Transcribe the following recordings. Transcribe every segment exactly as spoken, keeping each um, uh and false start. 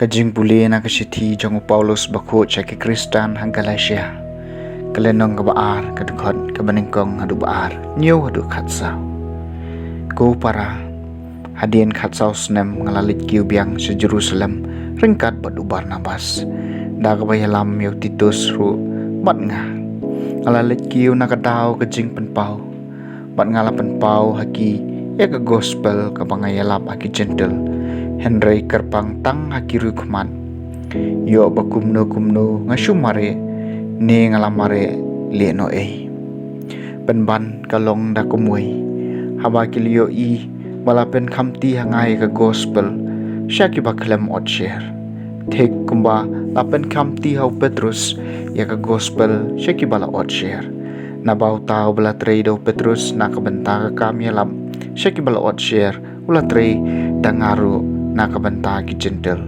Ka jingpule na ka shithi jong u Paulus bakhuid sha ki Khristan ha Galatia. Ka lynnong kaba ar, ka dkhot kaba nyngkong haduh ba ar, hynñiew haduh khatsaw. Ko para, hadien khatsaw snem nga la leit kiew biang sha Jerusalem ryngkat bad u Barnabas, da kaba ïalam ïa u Titus ruh bad nga. Nga la leit kiew na ka daw ka jingpynpaw, bad nga la pynpaw ha ki ïa ka gospel kaba nga ïalap ha ki Jentil, hynrei kyrpang tang ha ki riewkhmat. Ïoh ba kumno kumno nga shu mareh, ne nga la mareh lehnohei. Pynban ka long da kumwei, haba ki la ïohi ba la pynkhamti ha nga ïa ka gospel sha kiba khlem ot sher, thik kumba la pynkhamti ha u Petrus ïa ka gospel sha kiba la ot sher. Naba uta uba la trei da u Petrus na ka bynta ka kam ïalap sha kiba la ot sher, u la trei da nga ruh na ka bynta ki Jentil.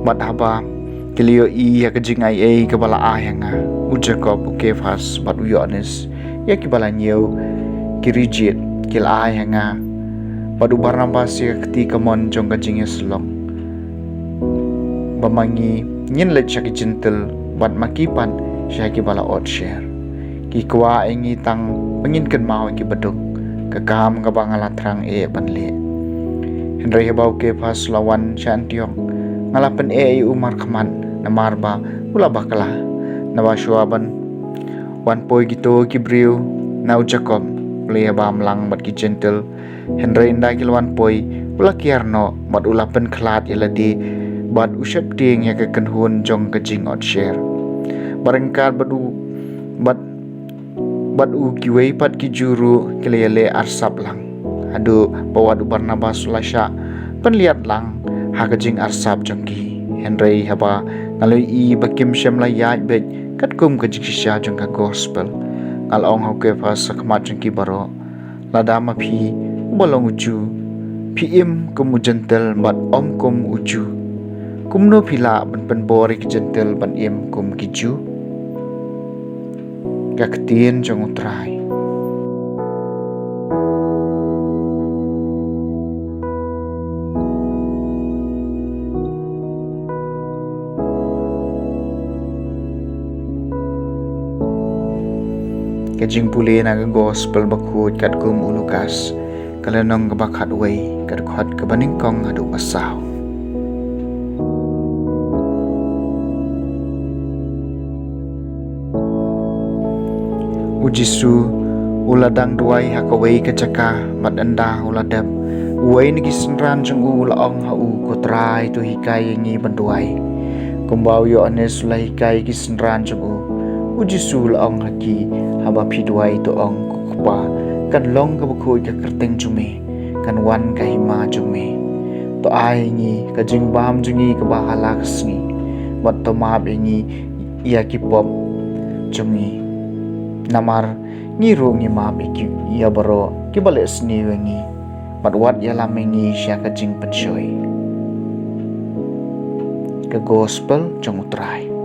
Bad haba ki la ïohi ïa ka jingaiei kaba la ai ha nga, u Jakob, u Kephas bad u Ïoannis, ïa kiba la ñiew ki rijied, ki la ai ha nga bad u Barnabas ïa ka kti kamon jong ka jingïasyllok, ba ma ngi ngin leit sha ki Jentil bad ma ki pat sha kiba la ot sher. Ki kwah ïa ngi tang ba ngin kynmaw ïa kiba duk, ka kam kaba nga la thrang eh ban leh. Hynrei haba u Kephas u la wan sha Antiok, nga la pyneh ïa u markhmat, namar ba u la bakla. Naba shuwa ban wan poi kito ki briew na u Jakob, u la ïabam lang bad ki Jentil, hynrei ynda ki la wan poi, u la kiar noh bad u la pynkhlad ïa lade bad u sheptieng ïa ka kynhun jong ka jingot sher. Bad ryngkat bad u, bad, bad u kiwei pat ki Jiw ruh ki la ïaleh arsap lang, haduh ba wat u Barnabas u la shah pynliat lang ha ka jingarsap jong ki. Hynrei haba nga la ïohi ba kim shym la ïaid beit katkum ka jingshisha jong ka gospel, nga la ong ha u Kephas ha khmat jong ki baroh, lada ma phi uba long u Jiw, phi im kum u Jentil bad ym kum u Jiw, kumno phi lah ban pynbor ïa ki Jentil ban im kum ki Jiw? Ka ktien jong u Trai. Ka jingpule na ka gospel bakhuid katkum u Lukas, ka lynnong kaba khatwei, ka dkhot kaba nyngkong haduh ba saw. U Jisu u la dang duwai ha kawei ka jaka, bad ynda u la dep, uwei na ki synran jong u u la ong ha u, Ko Trai, to hikai ïa ngi ban duwai, kumba u Ïoannis u la hikai ïa ki synran jong u. U Jisu u la ong ha ki, Haba phi duwai to ong, Ko Kpa, kan long kaba khuid ka kyrteng jong me, kan wan ka hima jong me. To ai ïa ngi ka jingbam jong ngi kaba ha la ka sngi, bad to map ïa ngi ïa ki pop jong ngi, namar ngi ruh ngi map ïa ki, ïa baroh kiba leh sniew ïa ngi, bad wat ïalam ïa ngi sha ka jingpynshoi. Ka gospel jong u Trai.